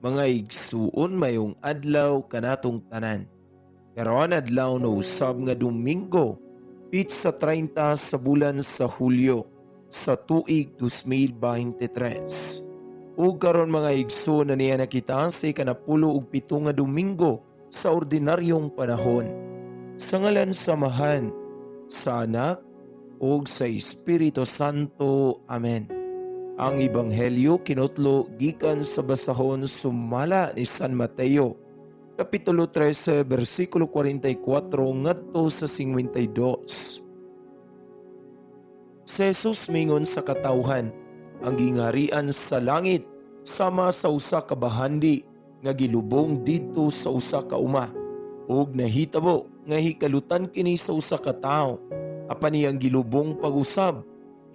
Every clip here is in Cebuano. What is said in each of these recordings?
Mga igsuon, mayong adlaw kanatong tanan. Karon adlaw na usab nga Domingo, pitsa 30 sa bulan sa Hulyo sa tuig 2023. Ug karon, mga igsuon, na niya nakita sa 17 nga Domingo sa ordinaryong panahon. Sa ngalan sa Amahan, sa Anak, ug sa Espiritu Santo. Amen. Ang Ebanghelyo kinutlo gikan sa basahon sumala ni San Mateo, Kapitulo 13, versikulo 44 ngadto sa 52. Si Jesus mingon sa katawhan, "Ang gingharian sa langit sama sa usa ka bahandi nga gilubong didto sa usa ka uma. Ug nahitabo nga hikalutan kini sa usa ka tawo. Apan iyang gilubong pag-usab,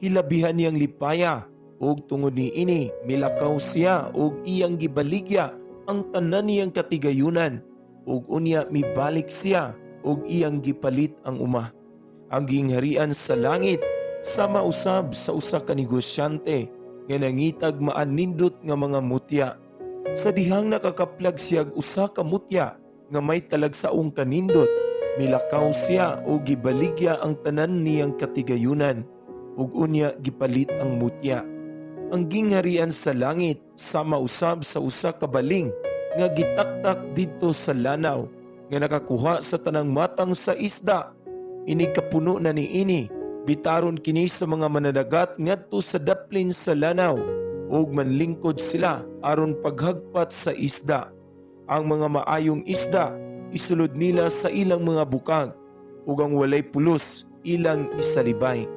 hilabihan niyang lipaya, ug tungod niini milakaw siya ug iyang gibaligya ang tanan niyang katigayunan, ug unya mibalik siya ug iyang gipalit ang uma. Ang gingharian sa langit sama usab sa usa ka negosyante nga nangitag maanindot nga mga mutya. Sa dihang nakakaplag siyag usa ka mutya nga may talagsaong kanindot, milakaw siya ug gibaligya ang tanan niyang katigayunan ug unya gipalit ang mutya. Ang gingharian sa langit sama usab sa usa ka baling nga gitaktak didto sa lanaw nga nakakuha sa tanang matang sa isda. Inig kapuno na niini, bitaron kini sa mga manadagat ngadto sa daplin sa lanaw ug manlingkod sila aron paghagpat sa isda. Ang mga maayong isda isulod nila sa ilang mga bukag ug ang walay pulos ilang isalibay.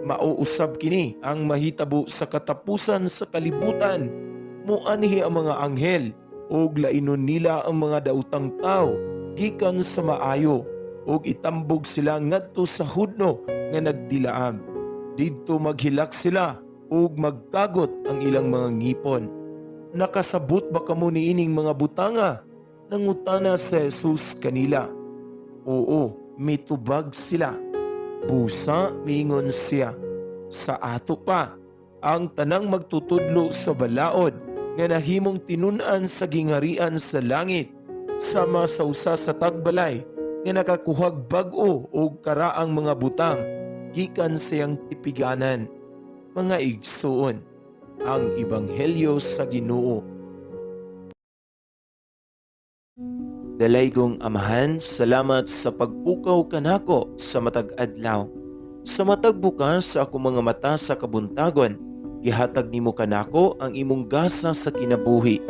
Mao usab kini ang mahitabo sa katapusan sa kalibutan. Muanhi ang mga anghel ug lainon nila ang mga daotang tawo gikan sa maayo ug itambog sila ngadto sa hudno nga nagdilaab. Didto maghilak sila ug magkagot ang ilang mga ngipon. Nakasabot ba kamo niining mga butanga?" Nangutana si Jesus kanila. "Oo," mitubag sila. "Busa," miingon siya, "sa ato pa, ang tanang magtutudlo sa balaod nga nahimong tinun-an sa gingharian sa langit sama sa usa sa tagbalay nga nakakuhag bag-o og karaang mga butang gikan sa iyang tipiganan." Mga igsuon, ang Ebanghelyo sa Ginoo. Dalaygong Amahan, salamat sa pagpukaw kanako sa matag adlaw. Sa matag bukas sa akong mga mata sa kabuntagon, gihatag nimo kanako ang imong gasa sa kinabuhi.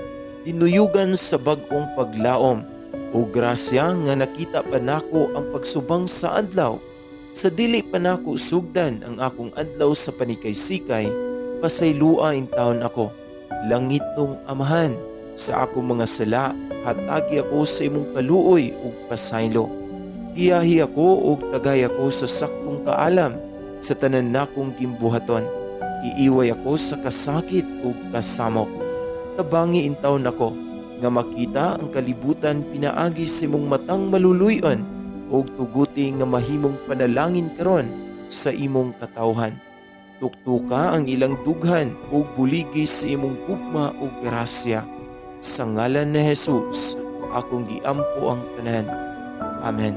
Dinuyugan sa bag-ong paglaom o grasya nga nakita pa nako ang pagsubang sa adlaw. Sa dili pa nako sugdan ang akong adlaw sa panikay-sikay, pasaylua intawon ako. Langitnong Amahan, sa akong mga sala, hatagi ako sa imong kaluoy ug pasaylo. Giyahi ako ug tagay ako sa saktong kaalam sa tanan nakong gimbuhaton. Iiway ako sa kasakit ug kasamok. Tabangi intawon ako nga makita ang kalibutan pinaagi sa imong matang maluluy-on ug tuguti nga mahimong panalangin karon sa imong katawhan. Tuktuka ang ilang dughan ug buligi sa imong gugma ug grasya. Sa ngalan ni Jesus, akong giampo ang tanan. Amen.